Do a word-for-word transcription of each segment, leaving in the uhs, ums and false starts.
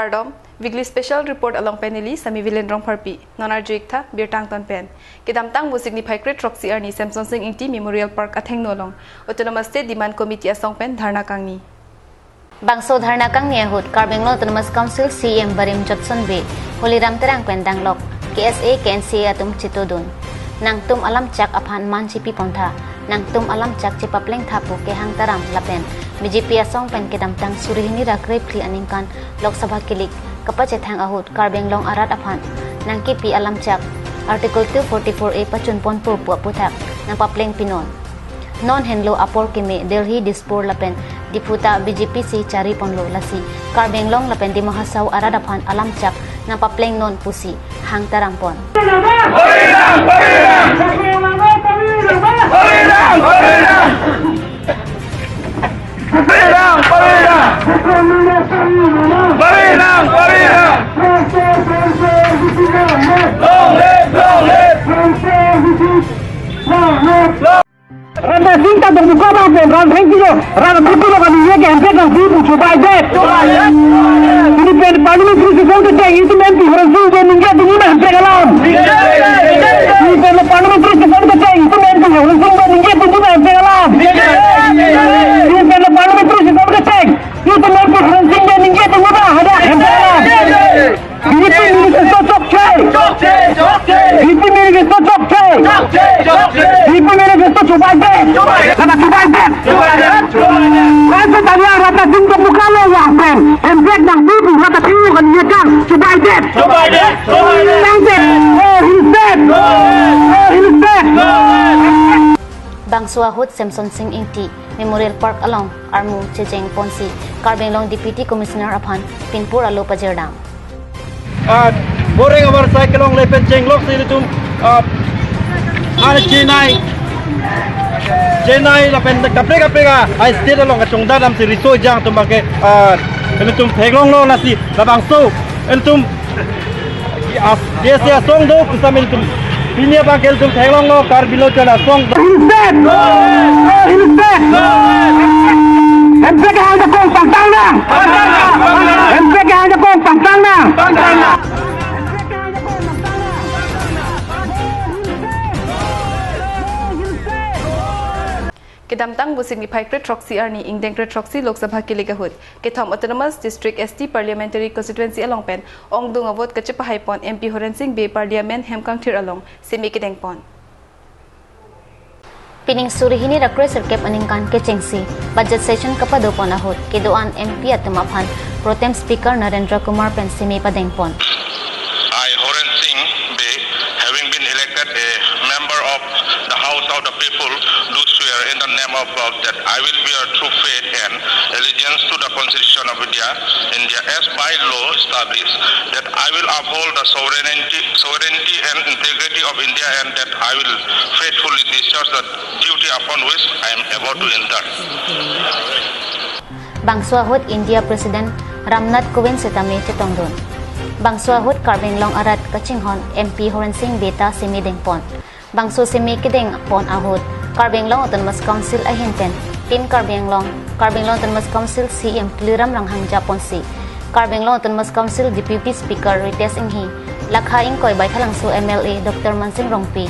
Kardom, weekly special report along pen neli Sami Vilen Rongpharpi, non arju-ik tha birta angton pen. Kedamtang Vosik niphai kre-throksi arni Semson Sing Ingti Memorial Park athengno along Autonomous State Demand Committee asong pen dharna kangni. Bangso dharna kangni ahut Karbi Anglong Autonomous Council C E M barim Jotson Bey, Holiram Terang pen danglok, K S A, K N C A atum chetongdun. Nangtum alamchak aphan man chepi pontha, nangtum alamchak chepapleng tha pu kehang taram lapen B J P asong pen kedamtang suri hini ra krephli aningkan Lok Sabha kilik kapachethang ahut Karbi Anglong arat aphan nangkepi alamchak Article two forty-four A pachun ponpo pu aputhak nangpapleng pinon. Non henlo apor keme Delhi, Dispur lapen Diphu ta B J P si chari ponlo, lasi Karbi Anglong lapen Dima Hasao arat aphan alamchak nangpapleng non pusi hang taram pon. Long live, long live. Long live. Ramsing ta dong buka bang pen, Ramsing kilo, Ramsing kilo kami ye ke hempek nangpi pu chubai det. Ini pen parliamentary session kecheng, itum M P Horensing Bey ningje atum nangpi hempek alam. Ini pen parliamentary session kecheng, itum M P Horensing Bey ningje atum nangpi hempek alam. Ini pen parliamentary session kecheng, itum M P Horensing Bey ningje atum nangpi hempek alam. B J P manifesto chokche. Chokche, chokche. B J P manifesto chokche. Chokche, chokche. B J P manifesto chubai det. Chubai det. Kata chubai det. Chubai det. Chubai det. Kan se tanya rata sing tok buka lo wah pen. Hempek nangpi pu rata sing kan ye kan. Chubai det. Chubai det. Chubai det. Chubai det. Oh, hills det. Oh, hills det. Bangso ahut Semson Sing Ingti Memorial Park along armu checheng ponsi Karbi Anglong Deputy Commissioner aphan pinpur alo pajirdam. Ah, boreng abar sai kelongle pen chenglok si ilitum, ah, ah, Chennai, Chennai lapen kaprek kaprek a, ah, state along kachongdam si riso ejang atum abangke, ah, ilitum theklonglo, lasi labangso ilitum as, K S A asong do pusitame ilitum pini abangke ilitum theklonglo, Karbi Lo Chon asong. Hills det! Hills det! Hempek hang jakong pangtang nang! Hempek hang jakong pangtang nang! Kedamtang Vosik niphai kre-throksi arni ingdeng kre-throksi Lok Sabha kilik ahut kethom Autonomous District S T Parliamentary Constituency along pen ongdung avote kachepahai pon M P Horensing Bey Parliament hem kangthir along seme kedeng pon. Pining suri hini ra kre-sirkep aningkan kechengsi budget session kapado pon ahut kedo-an M P atum aphan pro tem speaker Narendra Kumar pen seme padeng pon. I, Horensing Bey, having been elected a member of the House of the People, do swear in the name of God that I will bear true faith and allegiance to the Constitution of India, India as by law established, that I will uphold the sovereignty, sovereignty and integrity of India, and that I will faithfully discharge the duty upon which I am about to enter. Bangso ahut India President Ramnath Kovind sitame chetongdun. Bangso ahut Karbi Anglong arat kachinghon M P Horensing Bey ta seme dengpon. Bangso seme kedeng pon ahut Karbi Anglong Autonomous Council ahin pen Team Karbi Anglong, Karbi Anglong Autonomous Council C E M Tuliram Ronghang japonsi Karbi Anglong Autonomous Council Deputy Speaker Ritesh Enghi, Lakha Ingkoi Baithalangso M L A Doctor Mansing Rongpi,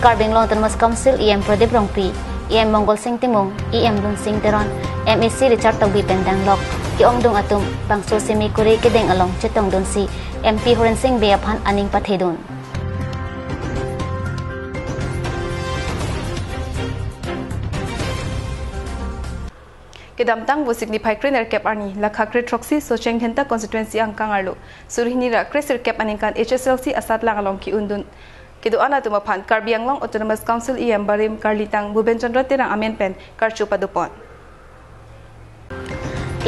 Karbi Anglong Autonomous Council E M Pradip Rongpi, E M Mongol Sing Timung, E M Lunsing Teron, M A C Richard Tokbi pen danglok ke-ongdung atum bangso seme kure kedeng along chetongdunsi M P Horensing Bey aphan aning pathedun. Kedamtang Vosik niphai kre-nerkep arni Lakha kre-throksi Socheng Dhenta constituency angkang arlo suri hini ra kre-sirkep aningkan H S L C asatlang along ke-undun kedo-an atum aphan Karbi Anglong Autonomous Council E M barim karlitang Bhupen Chandra Terang amen pen karcho padopon.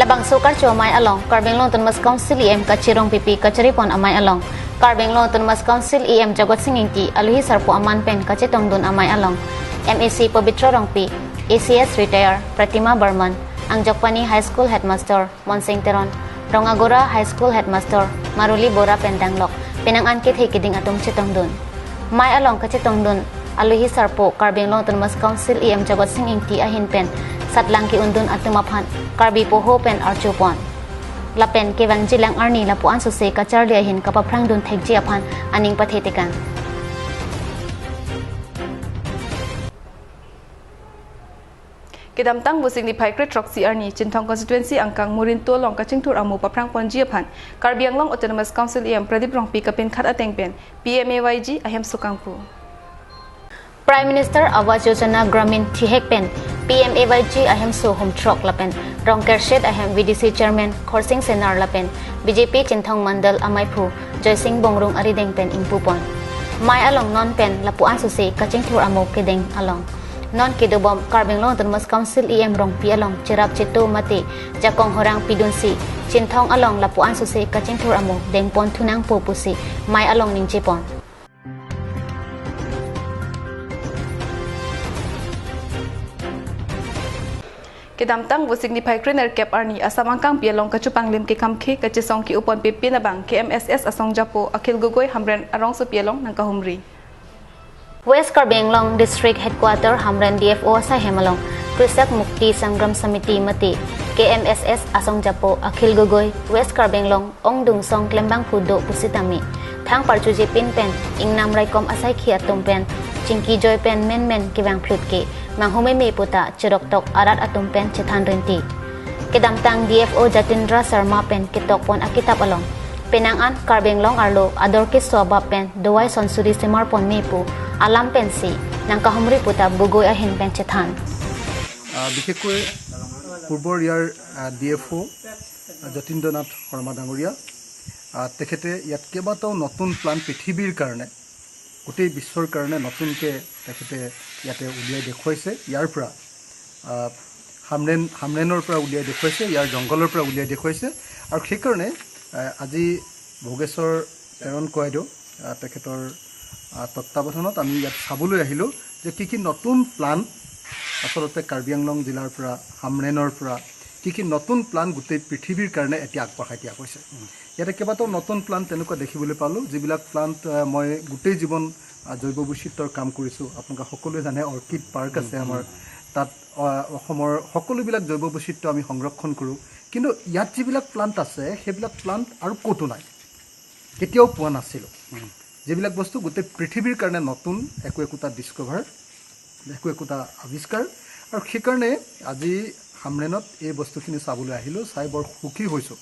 Labangso karcho amei along Karbi Anglong Autonomous Council E M Kache Rongpipi kachari pon amei along Karbi Anglong Autonomous Council E M Jagat Sing Ingti alohi sarpo aman pen kachetongdun amei along M A C Pabitra Rongpi, A C S retire Pratima Barman, Angjokpani High School Headmaster Monsing Teron, Rongagora High School Headmaster Maruli Bora pen danglok penang an kethe keding atum chetongdun. Mei along kachetongdun alohi sarpo Karbi Anglong Autonomous Council E M Jagat Sing Ingti ahin pen satlang ke-undun atum aphan Karbi poho pen archo pon. lapen kevangjilang arni lapu-an sose kacharli ahin kapaphrangdun thekji aphan aning pathe tekang. Kedamtang Vosik niphai kre-throksi arni Chinthong constituency angkang Murintu along kachingthur amo paphrangponji aphan Karbi Anglong Autonomous Council E M Pradip Rongpi kapinkhat ateng pen P M A Y G ahemso kangpu. Prime Minister Awas Yojana Gramin thihek pen P M A Y G ahemso hum throk lapen Rongkershet ahem V D C Chairman Khorsing Senar lapen B J P Chinthong Mandal amaiphu Joysing Bongrung arideng pen ingpupon. Mei along non pen lapu-an sose kachingthur amo kedeng along non kedobom Karbi Anglong Autonomous Council E M Rongpi along cherap cheto mate jakong horang pidunsi Chinthong along lapu-an sose kachingthur amo dengpon thunangpo pusi mei along ningjepon. Kedamtang Vosik niphai kre-nerkep arni Assam angkangpi along kachopanglim kekamkhe kachesong ke-opon pepin abang K M S S asong japo Akhil Gogoi Hamren arongsopi along nangkahumri. West Karbi Anglong District Headquarter Hamren D F O asai hem along Krisak Mukti Sangram Samiti mate K M S S asong japo Akhil Gogoi West Karbi Anglong ongdung song klembangphu do pusitame thang parchujepin pen ingnam raikom asaikhi atum pen chingki joi pen menmen kevangphlut ke manghumeme puta cheroktok arat atum pen chethan rinti. Kedamtang D F O Jatindra Sharma pen ketokpon akitap along penang an Karbi Anglong arlo ador keso abap pen dowai sonsuri semarpon me pu alam pensi nangkahumri puta Gogoi ahin pen chethan. আহ, বিশেষকৈ পূৰ্বৰ ইয়াৰ, আহ, D F O', আহ, যতীন্দ্ৰনাথ শৰ্মা ডাঙৰীয়া, আহ, তেখেতে ইয়াত কেইবাটাও নতুন প্লান পৃথিৱীৰ কাৰণে, গোটেই বিশ্বৰ কাৰণে নতুনকৈ তেখেতে ইয়াতে উলিয়াই দেখুৱাইছে। ইয়াৰ পৰা, আহ, হামৰেণ, হামৰেণৰ পৰা উলিয়াই দেখুৱাইছে, ইয়াৰ জংঘলৰ পৰা উলিয়াই দেখুৱাইছে। আৰু সেইকাৰণে, আহ, আজি ভোগেশ্বৰ তেৰণ কয়দেউ, আহ, তেখেতৰ, আহ, তত্বাৱধানত আমি ইয়াত চাবলৈ আহিলোঁ যে কি কি নতুন প্লান আচলতে কাৰ্বি আংলং জিলাৰ পৰা, হামৰেণৰ পৰা কি কি নতুন প্লান গোটেই পৃথিৱীৰ কাৰণে এতিয়া আগবঢ়াই দিয়া হৈছে। ইয়াতে কেইবাটাও নতুন প্লান তেনেকুৱা দেখিবলৈ পালোঁ, যিবিলাক প্লান, আহ, মই গোটেই জীৱন, আহ, জৈৱ বৈচিত্ৰ্যৰ কাম কৰিছোঁ। আপোনালোকে সকলোৱে জানে অৰ্কিড পাৰ্ক আছে আমাৰ তাত, আহ, অসমৰ সকলোবিলাক জৈৱ বৈচিত্ৰ্য আমি সংৰক্ষণ কৰোঁ। কিন্তু ইয়াত যিবিলাক প্লান্ট আছে, সেইবিলাক প্লান্ট আৰু ক'তো নাই, কেতিয়াও পোৱা নাছিলোঁ। যিবিলাক বস্তু গোটেই পৃথিৱীৰ কাৰণে নতুন, একো একোটা ডিছকভাৰ, একো একোটা আৱিষ্কাৰ। আৰু সেইকাৰণে আজি হামৰেণত এই বস্তুখিনি চাবলৈ আহিলোঁ, চাই বৰ সুখী হৈছোঁ।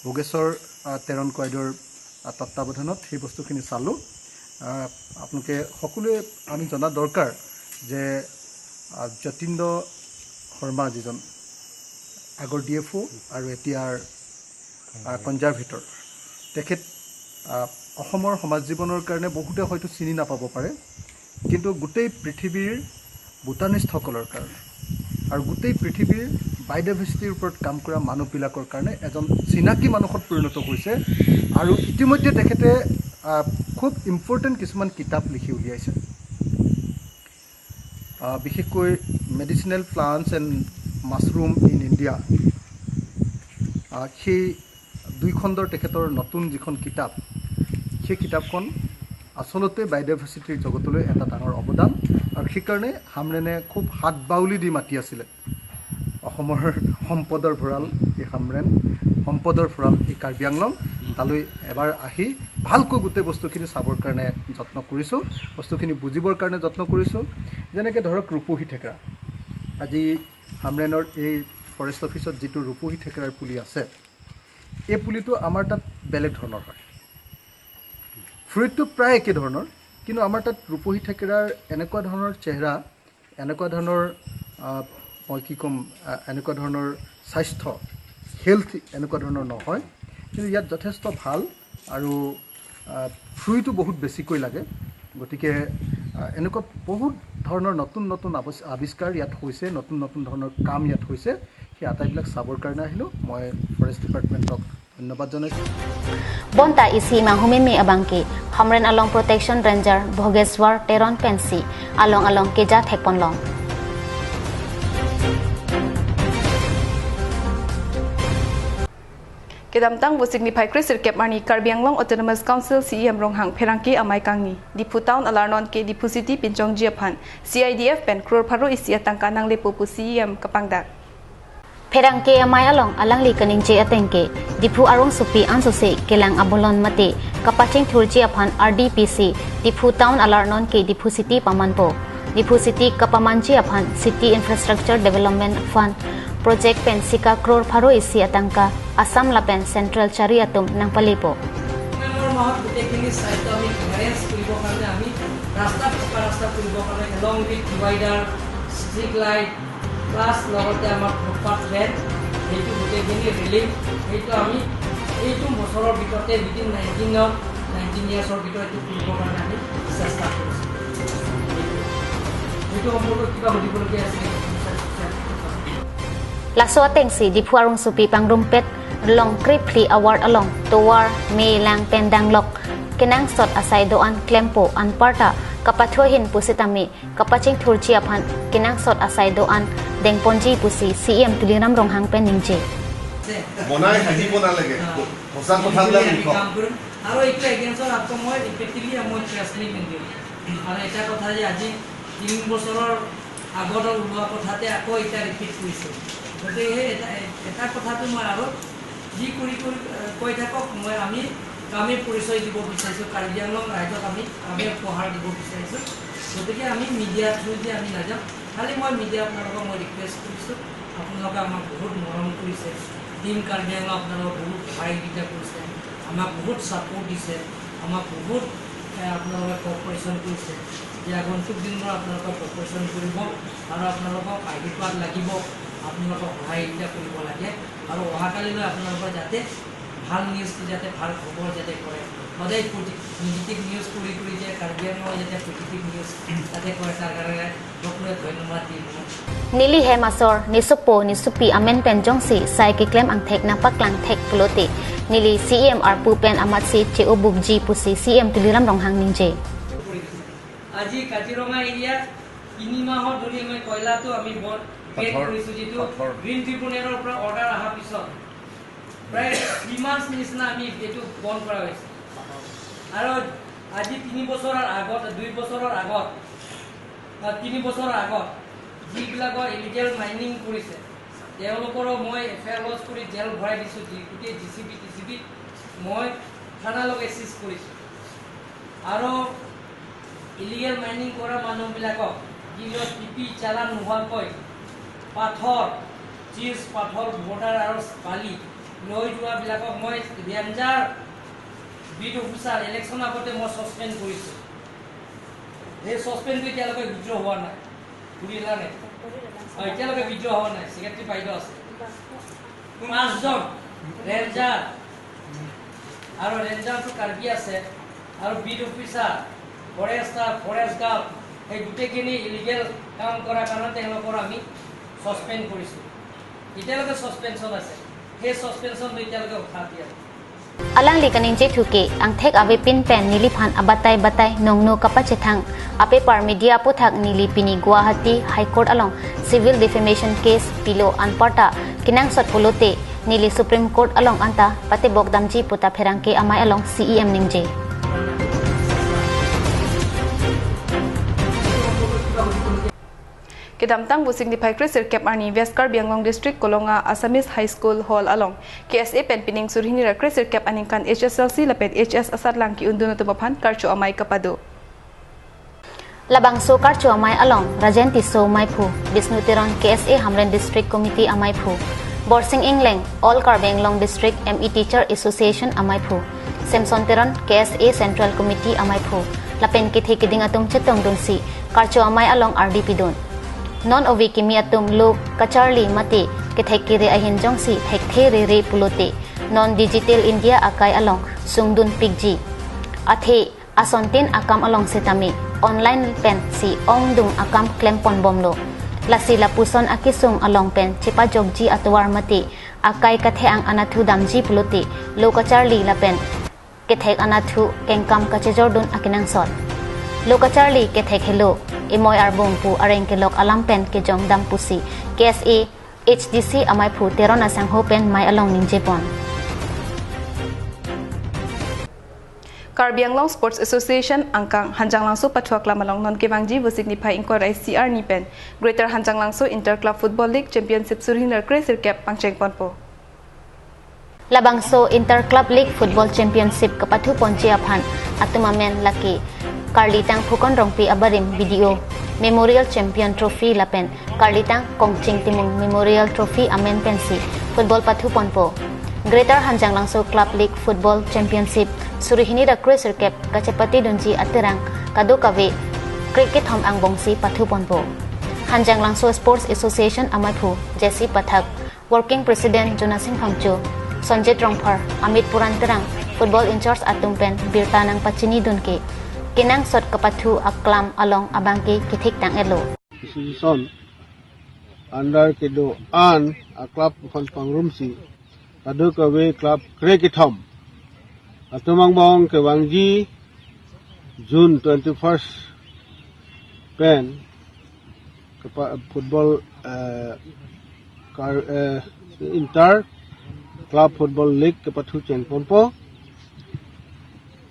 ভোগেশ্বৰ, আহ, তেৰণ কয়দেউৰ, আহ, তত্বাৱধানত সেই বস্তুখিনি চালোঁ। আহ, আপোনালোকে সকলোৱে আমি জনা দৰকাৰ যে, আহ, যতীন্দ্ৰ শৰ্মা যিজন আগৰ ডি এফ অ' আৰু এতিয়াৰ আহ, কনজাৰ্ভেটৰ। তেখেত, আহ, অসমৰ সমাজ জীৱনৰ কাৰণে বহুতে হয়তো চিনি নাপাব পাৰে, কিন্তু গোটেই পৃথিৱীৰ ভূটানিষ্টসকলৰ কাৰণে আৰু গোটেই পৃথিৱীৰ বায়'ডাইভাৰ্চিটিৰ ওপৰত কাম কৰা মানুহবিলাকৰ কাৰণে এজন চিনাকি মানুহত পৰিণত হৈছে। আৰু ইতিমধ্যে তেখেতে, আহ, খুব ইম্পৰ্টেণ্ট কিছুমান কিতাপ লিখি উলিয়াইছে। আহ, বিশেষকৈ Medicinal Plants and Mushroom in India, আহ, সেই দুই খণ্ডৰ তেখেতৰ নতুন যিখন কিতাপ, সেই কিতাপখন আচলতে বায়'ডাইভাৰ্চিটিৰ জগতলৈ এটা ডাঙৰ অৱদান। আৰু সেইকাৰণে হামৰেণে খুব হাত বাউলি দি মাতি আছিলে, অসমৰ সম্পদৰ ভঁৰাল এই হামৰেণ, সম্পদৰ ভঁৰাল এই কাৰ্বি আংলং, তালৈ এবাৰ আহি ভালকৈ গোটেই বস্তুখিনি চাবৰ কাৰণে যত্ন কৰিছোঁ, বস্তুখিনি বুজিবৰ কাৰণে যত্ন কৰিছোঁ। যেনেকে ধৰক ৰূপহী থেকেৰা, আজি হামৰেণৰ এই ফৰেষ্ট অফিচত যিটো ৰূপহী থেকেৰাৰ পুলি আছে, এই পুলিটো আমাৰ তাত বেলেগ ধৰণৰ হয়। ফ্ৰুইটটো প্ৰায় একে ধৰণৰ, কিন্তু আমাৰ তাত ৰূপহী থেকেৰাৰ এনেকুৱা ধৰণৰ চেহেৰা, এনেকুৱা ধৰণৰ, আহ, মই কি ক'ম, আহ, এনেকুৱা ধৰণৰ স্বাস্থ্য, হেল্থ এনেকুৱা ধৰণৰ নহয়, কিন্তু ইয়াত যথেষ্ট ভাল আৰু, আহ, ফ্ৰুইটো বহুত বেছিকৈ লাগে। গতিকে, আহ, এনেকুৱা বহুত ধৰণৰ নতুন নতুন আৱিষ-, আৱিষ্কাৰ ইয়াত হৈছে, নতুন নতুন ধৰণৰ কাম ইয়াত হৈছে। সেই আটাইবিলাক চাবৰ কাৰণে আহিলোঁ। মই ফৰেষ্ট ডিপাৰ্টমেণ্টক ধন্যবাদ জনাইছোঁ। Bonta isi manghumeme abangke Hamren along Protection Ranger Bhogeshwar Teron pensi along along keja thekponlong. Kedamtang Vosik niphai kre-sirkep arni Karbi Anglong Autonomous Council C E M Ronghang pherangke amei kangni. Diphu Town alarnon ke Diphu City pinchongji aphan C I D F pen crore pharo isi atangka nanglepo pu C E M kapangdak. Pherangke amei along alangli kaningje ateng ke, Diphu arongsopi ansose kelang abolon mate kapachingthurji aphan R D P si Diphu town alar non ke Diphu city pamanpo. Diphu city kapamanji aphan City Infrastructure Development Fund project pen sika crore pharo isi atangka Assam lapen Central chari atum nangpalepo. November মাহত গোটেইখিনি চাইটো আমি ক্লিয়াৰেন্স কৰিবৰ কাৰণে আমি ৰাস্তা, পকা ৰাস্তা কৰিবৰ কাৰণে along with divider, street light, plus লগতে আমাৰ ফুটপাথ ড্ৰেইন, সেইটো গোটেইখিনি ৰিলিফ, সেইটো আমি এইটো বছৰৰ ভিতৰতে, within নাইনটিনত, নাইনটিন ইয়াৰ্ছৰ ভিতৰত এইটো কৰিবৰ কাৰণে আমি চেষ্টা কৰিছোঁ। সেইটো সম্পৰ্কে কিবা সুধিবলগীয়া আছে নেকি? Laso atengsi Diphu arongsopi pangrumpet Longkri Phli Award along tovar, me, lang pen danglok kenangsot asai do-an klempo, anparta kapathuahin pusitame kapachingthurji aphan kenangsot asai do-an dengponji pusi C E M Tuliram Ronghang pen ningje. বনাই হাঁহিব নালাগে। সঁচা কথাবিলাক লিখক। কাম কৰিম। আৰু এইটো এগেইনষ্টত আকৌ মই ইফেক্টিভলি মই প্ৰেছ মিট দিম। আৰু এটা কথা যে আজি তিনি বছৰৰ আগত ওলোৱা কথাতে আকৌ এতিয়া ৰিপিট কৰিছোঁ। গতিকে সেই এটা, এটা কথাটো মই আৰু যি কৰি কৰি, এ, কৈ থাকক, মই, আমি কামে পৰিচয় দিব বিচাৰিছোঁ, কাৰ্বি আংলং ৰাইজক আমি কামে উপহাৰ দিব বিচাৰিছোঁ। গতিকে আমি মিডিয়া থ্ৰুদি আমি নাযাওঁ। খালি মই মিডিয়া আপোনালোকক মই ৰিকুৱেষ্ট কৰিছোঁ, আপোনালোকে আমাক বহুত মৰম কৰিছে, টিম কাৰ্বি আংলং আপোনালোকক বহুত সহযোগিতা কৰিছে, আমাক বহুত ছাপোৰ্ট দিছে, আমাক বহুত, এ, আপোনালোকে কঅপাৰেশ্যন কৰিছে। যে আগন্তুক দিনবোৰ আপোনালোকক কঅপাৰেশ্যন কৰিব আৰু আপোনালোকক আশীৰ্বাদ লাগিব, আপোনালোকক সহযোগিতা কৰিব লাগে। আৰু অহাকালিলৈ আপোনালোকৰ যাতে ভাল নিউজ, যাতে ভাল খবৰ যাতে কৰে, সদায় নিগেটিভ নিউজ কৰি কৰি যে কাৰ্বি আংলঙত যাতে পজিটিভ নিউজ যাতে কৰে, তাৰ কাৰণে সকলোৱে ধন্যবাদ দিম। Neli hem asor, nesopo nesopi amen pen jongsi sai keklem angthek nangpaklang thek pulote, neli C E M arpu pen amatsi che-obukji pusi C E M Tuliram Ronghang ningje. আজি কাজিৰঙা এৰিয়াত তিনি মাহৰ ধৰি আমি কয়লাটো আমি বন্ধ, বেন পাথৰ, কৰিছোঁ, যিটো পাথৰ। গ্ৰীণ ট্ৰিবিউনেলৰ পৰা অৰ্ডাৰ অহাৰ পিছত প্ৰায় থ্ৰী মান্থছ নিচিনা আমি এইটো বন্ধ কৰা হৈছে। আৰু আজি তিনি বছৰৰ আগত, দুই বছৰৰ আগত, আ, তিনি বছৰৰ আগত যিবিলাকৰ ইলিগেল মাইনিং কৰিছে, তেওঁলোকৰো মই এফ আই আৰ লজ কৰি জেল ভৰাই দিছোঁ, গোটেই জি C B T C B মই থানালৈকে চিজ কৰিছোঁ। আৰু ইলিগেল মাইনিং কৰা মানুহবিলাকক যিবিলাক টি পি চালান নোহোৱাকৈ পাথৰ, চিজ, পাথৰ, বৰ্ডাৰ আৰু বালি লৈ যোৱাবিলাকক মই ৰেঞ্জাৰ, বিট অফিচাৰ, ইলেকশ্যন আগতে মই ছাছপেণ্ড কৰিছোঁ। সেই ছাছপেণ্ডটো এতিয়ালৈকে উইথড্ৰ হোৱা নাই, ঘূৰিলা নাই? অ, এতিয়ালৈকে উইথড্ৰ হোৱা নাই, ছেক্ৰেটাৰী বাইদেউ আছে। পাঁচজন ৰেঞ্জাৰ আৰু ৰেঞ্জাৰটো কাৰ্বি আছে আৰু bit officer, Forester, forest guard, সেই গোটেইখিনি ইলিগেল কাম কৰাৰ কাৰণে তেওঁলোকৰ আমি ছাছপেণ্ড কৰিছোঁ। এতিয়ালৈকে ছাছপেনশ্যন আছে, সেই ছাছপেনশ্যনটো এতিয়ালৈকে উঠা দিয়া নাই। Alangli kaningje thu ke, angthek avepin pen neliphan abatai batai nongno kapachethang apepar media aputhak neli pini Guwahati High Court along civil defamation case pilo, anparta kenangsot pulote neli Supreme Court along anta patebok damji puta pherangke amei along C E M ningje. Kedamtang Vosik niphai kresirkep arni West Karbi Anglong District Kolonga Assamese High School Hall along K S A pen pining surhini ra kresirkep aningkan H S L C lapen H S asatlang ke-undun atum aphan karcho amei kapado. Labangso karcho amei along Rajen Tisso meiphu, Bishnu Teron K S A Hamren District Committee ameiphu, Borsing Engleng All Karbi Anglong District M E Teacher Association ameiphu, Samson Teron K S A Central Committee ameiphu lapen kethe keding atum chetongdunsi karcho amei along ardi pidun. Non ove kimi atum lo kacharli mate kethek kere ahin jongsi thekthe rere pulote non Digital India akai along sungdun pikji. Athe asontin akam along setame online pensi ongdung akam klempon bomlo. Lasi lapuson akesung along pen chepajokji atovar mate akai kathe-ang anatthu damji pulote lo kacharli lapen kethek anatthu kengkam kachejordun akenangsot. Lo kacharli kethek helo, emoi arbung pu areng kelok alam pen kejong dam pusi K S A H D C ameiphu Teron asangho pen mei along ningjepon. Karbi Anglong Sports Association angkang Hanjanglangso pathu aklam along non kevangji Vosik niphai ingkoi ra isi arni pen Greater Hanjanglangso Inter Club Football League Championship suri hini ra kre sirkep pangcheng ponpo. Labangso Inter Club League Football Championship kapathu ponji aphan atum amen lake Karlitang Phukon Rongpi abarim B D O Memorial Champion Trophy lapen Karlitang Kongching Timung Memorial Trophy amen pensi football pathu ponpo. Greater Hanjanglangso Club League Football Championship suri hini ra kre sirkep kachepatedunji aterang kadokave kre kethom angbongsi pathu ponpo. Hanjanglangso Sports Association amaiphu J C Pathak, Working President Jonasing Phangcho, Sonjit Rongphar, Amit Puran Terang, Football in-charge atum pen birta nangpachinidun ke kenangsot kapathu aklam along abangke kethek-tang-etlo. Association under kedo-an a club aphan pangrumsi kadokave club kre kethom atum angbong kevangji June twenty-first pen kepa-, football, eh, kar-, eh, Inter Club Football League kepathu cheng ponpo.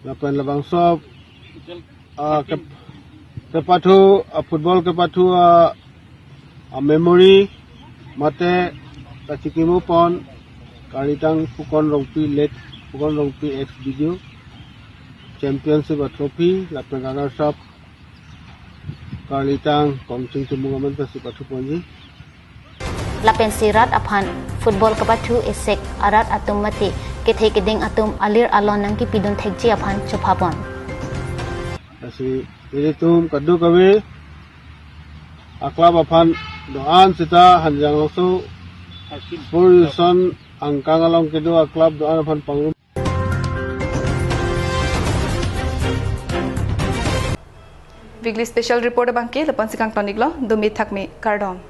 Lapen labangso, ah, kep-, kepathu, ah, football kepathu, ah, ah, memory mate kachikimo pon Karlitang Phukon Rongpi, late Phukon Rongpi, ex B D O, championship a trophy lapen runners up Karlitang Kongching Timung amen pensi pathu ponji. Lapensi rat aphan football kapathu esek arat atum mate kethe keding atum alir alon nangkepidun thekji aphan chopha pon. Lasi ilitum kadokave a club aphan do-an seta Hanjanglangso Sports Association angkang along kedo a club do-an aphan pangrum. Weekly special report abangke lapu-ansi kangton-iklo, dome thakme, kardom.